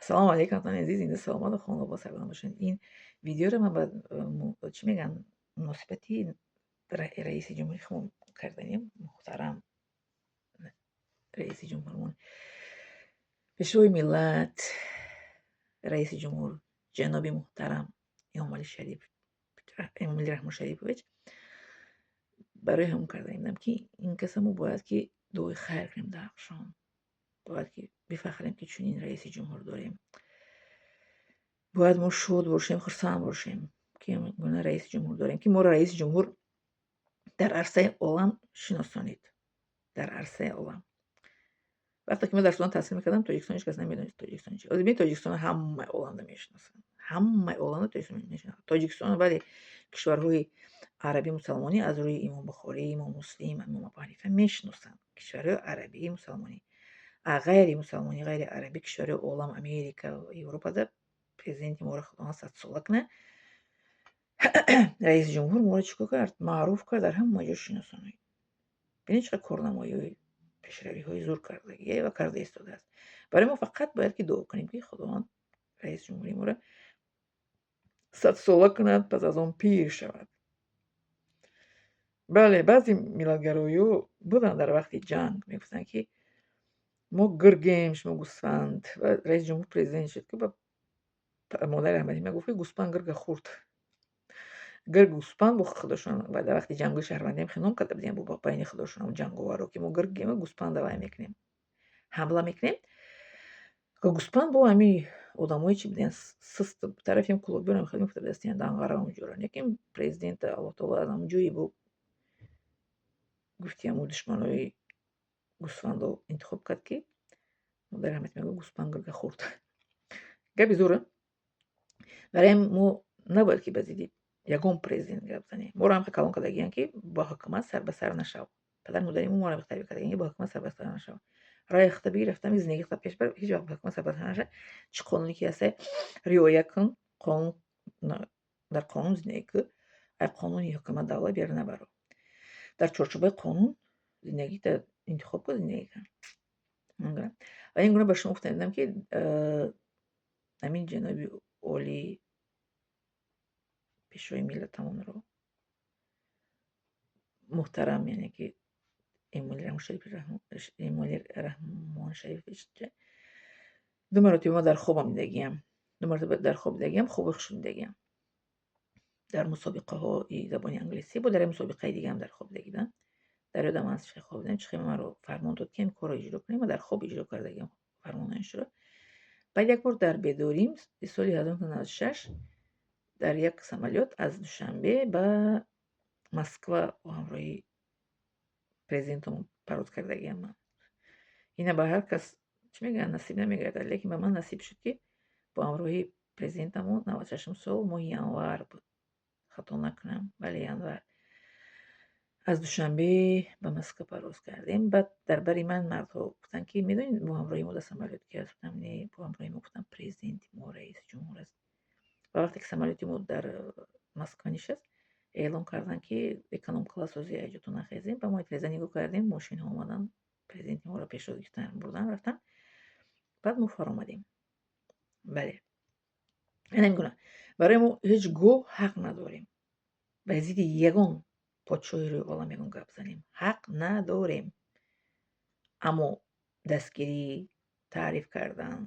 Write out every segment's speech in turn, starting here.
Ассалому алайкум, ватани азиз, зинда, саломату хонобод, сарбаланд бошед. Ин видеоро ман ба, чӣ мегӯянд, муносибати раиси ҷумҳури худмон карданем, муҳтарам раиси ҷумҳурмон, пешвои миллат, раиси ҷумҳур ҷаноби муҳтарам Эмомалӣ Шариф, Эмомалӣ Раҳмон Шарипович. Барои ҳамон карданем, ки ин каса мо бояд ки дуои хайр кунем дар ҳаққшон, бояд ки бифахрем, ки чунин раиси ҷумҳур дорем. Бояд мо шод бошем, хурсанд бошем, ки гуна раиси ҷумҳур дорем, ки моро раиси ҷумҳур дар арсаи олам шиносонид, дар арсаи олам. Вақте ки ман дар Судан таҳсил мекардам, Тоҷикистон ҳеҷ кас намедонист, Тоҷикистон чи. Ҳозир бинед, Тоҷикистонро ҳамаи оламда мешиносанд, ҳамаи оламда Тоҷикистон мешиносанд. Тоҷикистонро, бале, кишварҳои арабӣ мусалмонӣ аз рӯи Имом Бухорӣ, Имом Муслим, Имом Абу Ҳанифа мешиносанд, кишварҳои арабии мусалмонӣ. А ғайри мусалмонӣ, ғайри арабӣ кишварҳои олам, Америка, Европада президенти моро, Худованд садсола кунад, раиси ҷумҳур моро чӣ кор кард? Маъруф кард, дар ҳама ҷо шиносонид. Бинед, чӣ қадр корнамоиҳои, пешравиҳои зур кардагие ва карда истодааст. Барои мо фақат бояд ки дуо кунем, ки Худованд раиси ҷумҳурии моро садсола кунад, пас аз он пир шавад. Бале, баъзе миллатгароиҳо буданд, дар вақти ҷанг мегуфтанд, ки мо гургем, шумо гӯсфанд. Ва раиси ҷумҳур президент шуд, ки модари раҳматӣ мегуфт, ки гӯспанд гурга хӯрд. Гург гӯспанд бо худошон ва дар вақти ҷангҳои шаҳрвандиам хином карда будем бо байни худошон, ҷанговарро, ки мо гургему гӯспанда вай мекунем, ҳамла мекунем. Гӯспанд бо ҳами одамое чи будем, суст тарафи кулобиёнам хеле мефтода дастиян Данғара, онҷоро. Лекин президента Аллоҳ таоло аз ҳамон ҷойи бо гуфти ҳамун душманои гӯсфандо интихоб кард, ки модари раҳматӣ мегӯяд, гӯспанд гурга хӯрд. Гапи зура. Барои мо набояд ки ба зидди ягон президент гап занем. Моро ҳам калон кардагиянд, ки бо ҳукумат сар ба сар нашав. Падару модари мо моро тарбия кардагиянд, ки бо ҳукумат сар ба сар нашав. Раи худта бигир, рафтами зиндагии худта пеш бар, ҳеҷ вақт бо ҳукумат сар ба сар наша. Чӣ қонуне ки ҳастай, риоя кун, қонун, дар қонун зиндагӣ кун, ай қонуни ҳукумат, давлат бер набаро. Дар чорчӯбаи қонун зиндагита интихоб кун, зиндагӣ кун. Ва ин гуна ба шумо гуфта будам, ки ҳамин ҷаноби олӣ, пешвои миллатамонро муҳтарам, яъне ки Эмомалӣ Раҳмон Шарифович, ду маротиба ман дар хобам дидагиям. Ду маротиба дар хоб дидагиям, хоби хуш дидагиям. Дар мусобиқаҳои забони англисӣ бо дар як мусобиқаи дигаам дар хоб дидагидам. Дар ёдам аст, чӣ хоб дидам, чӣ хел маро фармон дод, ки ин корро иҷро кунем, ва дар хоб иҷро кардагиам фармонҳояшро. Баъд як бор дар бедорим, соли 1996, дар як самолёт аз Душанбе ба Москва бо ҳамроҳи президентамон парвоз кардагиам ман. Ина ба ҳар кас, чӣ мегӯянд, насиб намегардад, лекин ба ман насиб шуд, ки бо ҳамроҳи президентамон 96-ум сол, моҳи январ буд, хато накунам, бале, январ, аз Душанбе ба Москва парвоз кардем. Баъд дар бари ман мардҳо гуфтанд, ки медонед, бо ҳамроҳи мо дар самолёт ки аст? Гуфтам: не, бо ҳамроҳи мо, гуфтам, президенти мо, раиси ҷумҳур аст. Ва вақте ки самолёти мо дар Москва нишаст, эълон карданд, ки эконом класс ози айҷотон нахезем. Ба мо тиреза нигоҳ кардем, мошинҳо омаданд, президенти моро пешвоз гирифтан, бурдан, рафтан. Баъд мо фаромадем. Бале, ана ин гуна барои мо ҳеҷ гоҳ ҳақ надорем ба зидди ягон подшоҳи рӯи олам ягон гап занем, ҳақ надорем. Аммо дастгирӣ, таъриф кардан,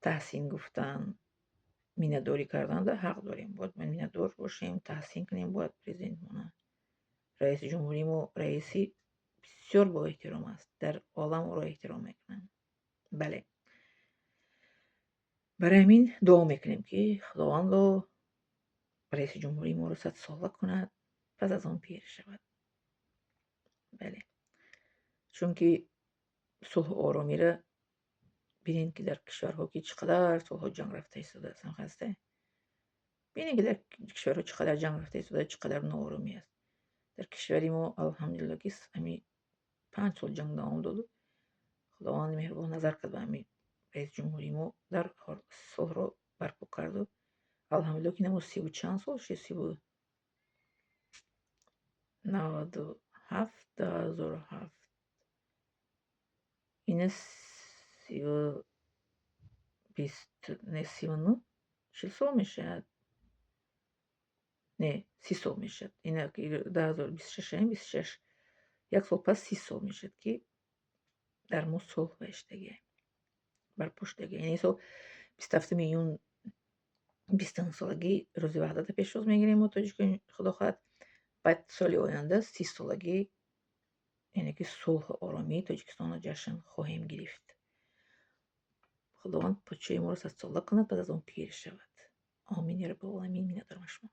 таҳсин гуфтан, миннатдорӣ карданда ҳақ дорем. Бояд миннатдор бошем, таҳсин кунем бояд президентмона. Раиси ҷумҳурии мо раиси бисёр боэҳтиром аст, дар олам ӯро эҳтиром мекунанд. Бале, барои ҳамин дуо мекунем, ки Худовандо раиси ҷумҳурии моро садсола кунад, пас аз он пир шавад. Бале, чунки сулҳу оромиро бинед, ки дар кишварҳо ки чӣ қадар солҳо ҷанг рафта истодааст, ҳасте, бинед, ки дар кишварҳо чӣ қадар ҷанг рафта истодааст, чӣ қадар нооромӣ аст. Дар кишвари мо, алҳамдулилло, ки ҳами 5 сол ҷанг давом доду, Худованди меҳрубон назар кард ба ҳами раиси ҷумҳурии мо, дар сулҳро барпо карду, алҳамдулилло, ки намо сиву чанд сол шуд, сиву 97, 2007, ина сиву Бист не, 39, 40 сол мешавад. Не, 30 сол мешавад. Инак 2026-аем, 26, як сол пас 30 сол мешавад, ки дар мо сулҳ ваиштагиам, барпо шудагиам. Яъне сол 27-уми июн 29-солагии Рӯзи Ваҳдата пешвоз мегирем мо, тоҷикон, худо хоҳад. Баъд соли оянда 30-солагии, яъне ки, сулҳу оромии Тоҷикистонро ҷашн хоҳем гирифт. Худованд подшоҳи моро садсола кунад, баъд аз он пир шавад. Омин, я раббалоламин. Миннатдорам аз шумо.